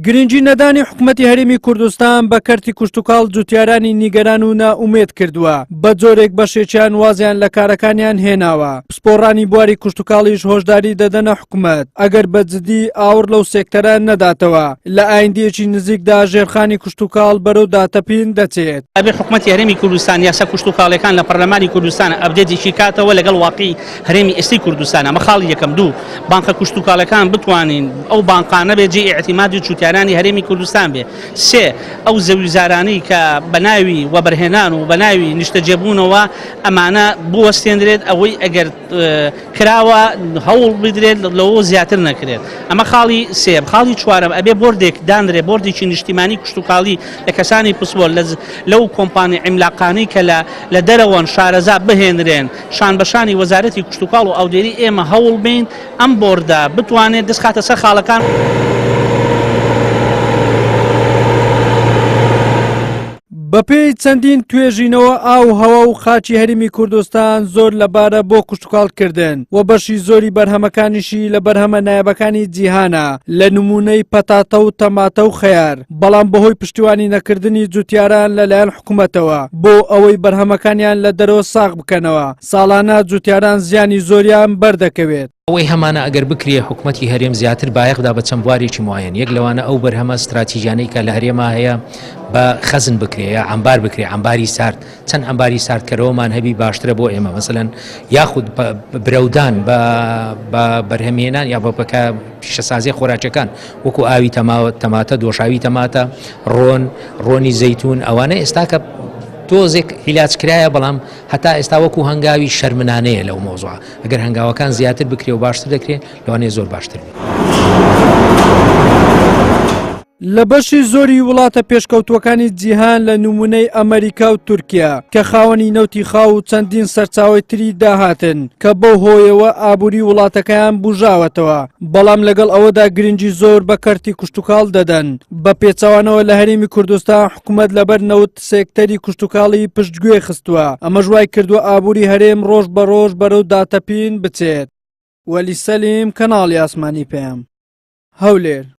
گرنگی نەدانی حکومەتی هەرێمی کوردستان بە کەرتی کشتوکاڵ جوتیارانی نیگەران و نائومێد کردووە، بە جۆرێک بەشێکیان وازیان لە کارەکانیان هێناوە، پسپۆڕانی بواری کشتوکاڵیش هۆشداری دەدەنە حکومەت ئەگەر بە جدی ئاوڕ لەو سێکتەرە نەداتەوە لە ئایندەیەکی نزیکدا ژێرخانی کشتوکاڵ بەرەو داتەپین دەچێت. ئەبێ حکومەتی هەرێمی کوردستان یاسا کشتوکاڵیەکان لە پەرلەمانی کوردستان update ێکی کاتەوە لەگەڵ واقعی هەرێمی ئێستەی کوردستان ئەمە خاڵی یەکەم دوو بانقە کشتوکاڵەکان بتوانین ئەو بانقانە بێ جێی ئیعتیمادی جوتیارانی هەرێمی کوردستان بێ سێ ئەو زەویزارانەی کە بە ناوی وەبەرهێنان و بە ناوی نیشتەجێبوونەوە ئەمانە بوەستێنرێت ئەوەی ئەگەر کراوە هەوڵ بدرێت لەوە زیاتر نەکرێت ئەمە خاڵی سێم خاڵی چوارەم ئەبێ بۆردێک دانرێ بۆردێکی نیشتیمانی کشتوکاڵی لە کەسانی پسپۆر لەو کۆمپانی عیملاقانەی کە لە لە دەرەوەن شارەزا بهێنرێن شان بە شانی وەزارەتی کشتوکاڵ و ئاودێری ئێمە هەوڵ بین ئەم بۆردە بتوانێت دەست خاتە سەر خاڵەکان. بەپێی چەندین توێژینەوە ئاو هەوا و خاکی هەرێمی کوردستان زۆر لەبارە بۆ کشتوکاڵ کردن و بەشی زۆری بەرهەمەکانیشی لە بەرهەمە نایابەکانی جیهانە لە نمونەی پەتاتە و تەماتە و خەیار بەڵام بەهۆی پشتیوانی نەکردنی جوتیاران لەلایەن حکومەتەوە بۆ ئەوەی بەرهەمەکانیان لە دەرەوە ساغ بکەنەوە ساڵانە جوتیاران زیانی زۆریان بەردەکەوێت. ئەوەی هەمانە ئەگەر بکرێ حکومەتی هەرێم زیاتر بایەخ دا بە چەند بوارێکی موعەیەن یەک لەوانە ئەو بەرهەمە ستراتیژیانەی کە لە هەرێما هەیە بە خەزن بکرێ یا عەمبار بکرێ عەمباری سارد چەند عەمباری ساردکەرەوەمان هەبی باشترە بۆ ئێمە مەسەلەن یاخود برەودان بە بە بەرهەمهێنان یا بە بەکە پیشەسازی خۆراکەکان وەکو ئاوی تەماوە تەماتە دۆشاوی تەماتە ڕۆن ڕۆنی زەیتون ئەوانە ئێستا کە تۆزێک عیلاج کرایە بەڵام هەتا ئێستا وەکو هەنگاوی شەرمنانەیە لەو مەوزوعە ئەگەر هەنگاوەکان زیاتر بکرێ و باشتر دەکرێ لەوانەیە زۆر باشتر بێ. لە بەشی زۆری وڵاتە پێشکەوتووەکانی جیهان لە نمونەی ئەمەریکا و تورکیا کە خاوەنی نەوتی خاو و چەندین سەرچاوەی تری داهاتن کە بەو هۆیەوە ئابووری وڵاتەکەیان بوژاوەتەوە بەڵام لەگەڵ ئەوەدا گرنگی زۆر بە کەرتی کشتوکاڵ دەدەن بە پێچەوانەوە لە هەرێمی کوردستان حکومەت لەبەر نەوت سێکتەری کشتوکاڵی پشتگوێ خستووە ئەمەش وای کردووە ئابووری هەرێم ڕۆژ بە ڕۆژ بەرەو داتەپین بچێت. وەلی سەلیم کەناڵی ئاسمانی پەیام هەولێر.